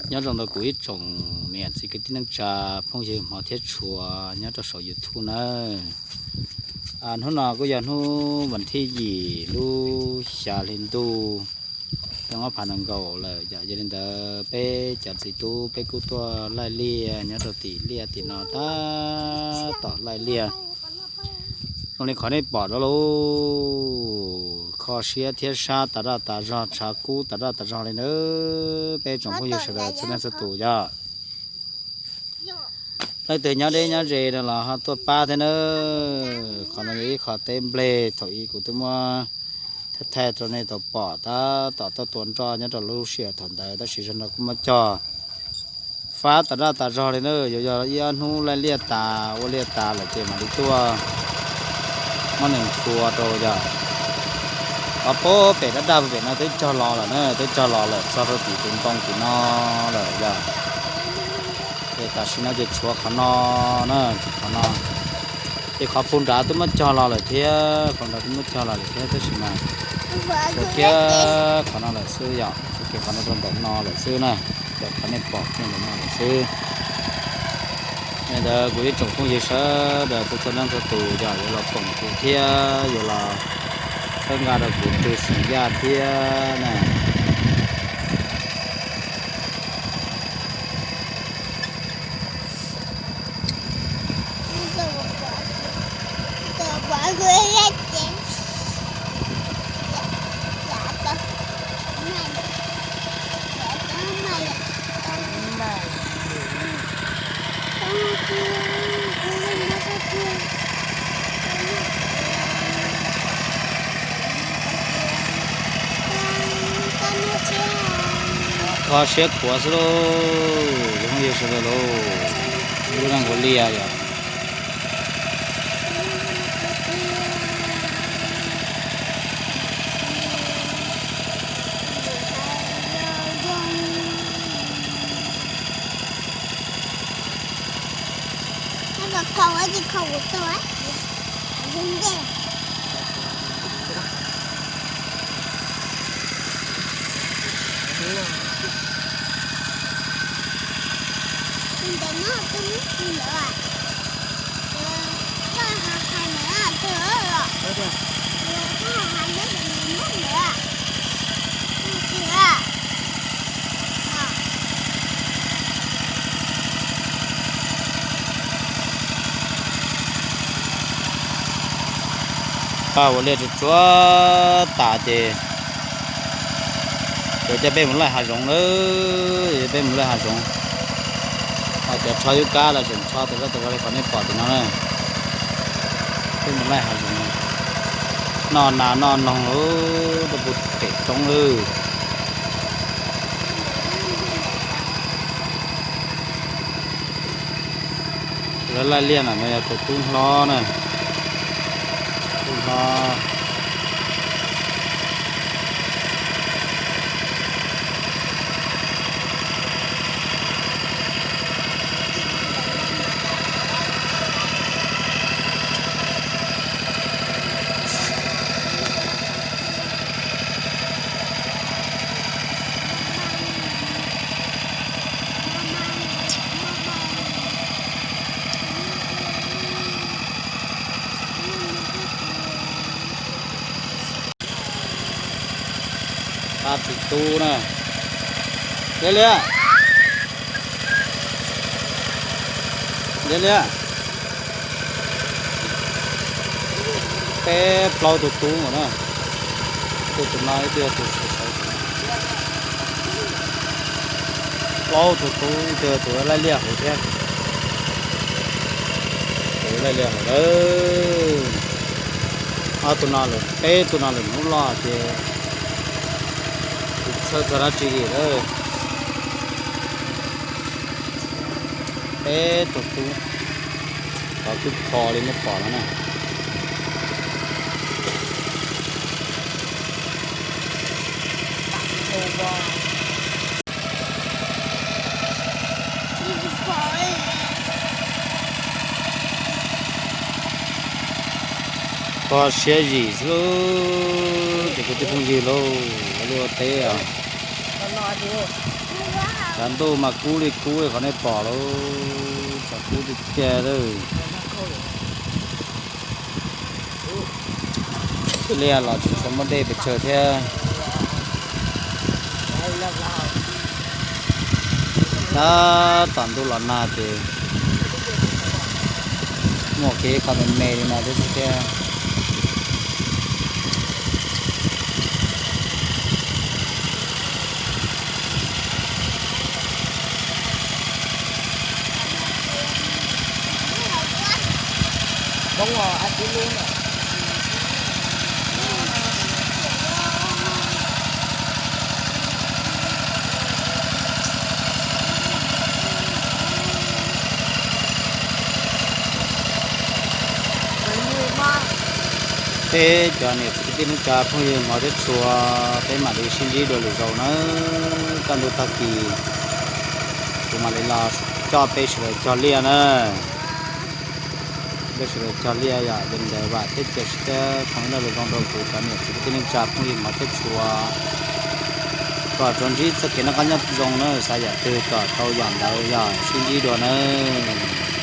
Nyob zoo rau kuv ib tsoom niam txiv kwv tij neej tsa phooj ywg hmov thiab tshua nyob rau saum YouTube nawb. Hnub no kuj yog hnub vas thib yim lub xya hli ntuj, xyoo ob phav nees nkaum lawm yom. Yog li ntawd peb cov txiv tub peb kuj tuaj laij liaj nyob rau tim liaj tim no tab tom laij liaj. Zoo li qhov nej pom rau lauj, kho siab thiab sab tas daj tas zog, tshav kub tas daj tas zog li nawb peb tsoom phooj ywg sawv daws txhua leej txhua tus yom. Leej twg nyob deb nyob ze no los ho tuaj pab thiab nawb. Qhov no yog ib qho teb nplej thaum ub kuv twb muab thaij thaij rau nej tau pom tab tom tuaj tua nroj nyob rau lub sij hawm thaum ntawd, tab sis zaum no kuj muab cog fab tas daj tas zog li na. Yuav yog ib ob hnub laij liaj tas ua liaj tas lawm ces mam li tuaj muab nws nthua rau yom. Qhov pem daj daj pem no twb cog los lawm na, twb cog los lawm txog rau tim tus ntoo tim no lawm yom. Ces tam sim no ces tshuav qhov no na, tshuav qhov no. Ces qhov puag nrad twb muab cog los lawm thiab, qhov nrad twb muab cog los lawm thiab, tab sis mas tshuav kiag qhov no lawm xwb yom, tshuav kiag qhov no rau ntawm no lawm xwb na, cov qhov nej pom kiag ntawm no lawm xwb. Li ntawd kuv ib tsoom phooj ywg sawv daws txhua txhua leej txhua tus yog yuav los koom kuv thiab yuav los txhawb nqa rau kuv tus xeem Yaj thiab na. Kho siab khuav xwb lauj, cov phooj ywg sawv daws lauj, lub neej ua liaj yom. Pab ua liaj tsuag tsuag tas ces yuav coj peb mus laij hav zoov lawm, coj peb mus laij hav zoov. Cov tsho yub kab los tseem tsho tas zog tas zog li qhov nej pom tim no na. Peb mus laij hav zoov, noj nas noj noog lawm rau puag pem roob lawm. Lawv laij liaj no yog tus tub hlob na, tub hlob. Pab txiv tub na. Liab liab, liab liab. Peb plaub tus tub na, tus no ib tug tus sawv sawv, plaub tus tub ib tug tus laij liaj hauv thiab, tus laij liaj hauv lawm. Ob tug no lawm, peb tug no lawm hnub loj ces tsis txhawj txog dab tsi li lawm. Peb tug tub, cov tub kho li nej pom no na. Kho siab zim xwb lauj, ces kwv tij phooj ywg lauj, ua liaj ua teb os. Tshav ntuj mas kub li kub li qhov nej pom lauj, tshav kub tiag tiag lawm. Liaj los tsis tshua muaj dej pes tsawg thiab. Tab tom ntuj los nag ces muaj kev qhov me me li no thiab xwb thiab. Peb cov niam txiv kwv tij neej tsa phooj ywg hmov thiab tshua, peb mam li sib ntsib dua lwm zaus nawb. Kaj ntug tag kis kuv mam li los coj peb sawv daws cog liaj na. Peb sawv daws cog liaj yom, yog li ntawd vam thiab cia siab foom ib lo lus zoo rau kuv cov niam txiv kwv tij neej tsa phooj ywg hmov thiab tshua, kom tsuas ntsib txoj kev noj qab nyob zoo na, xav yam twg kom tau yam ntawd yog sib ntsib dua nawb.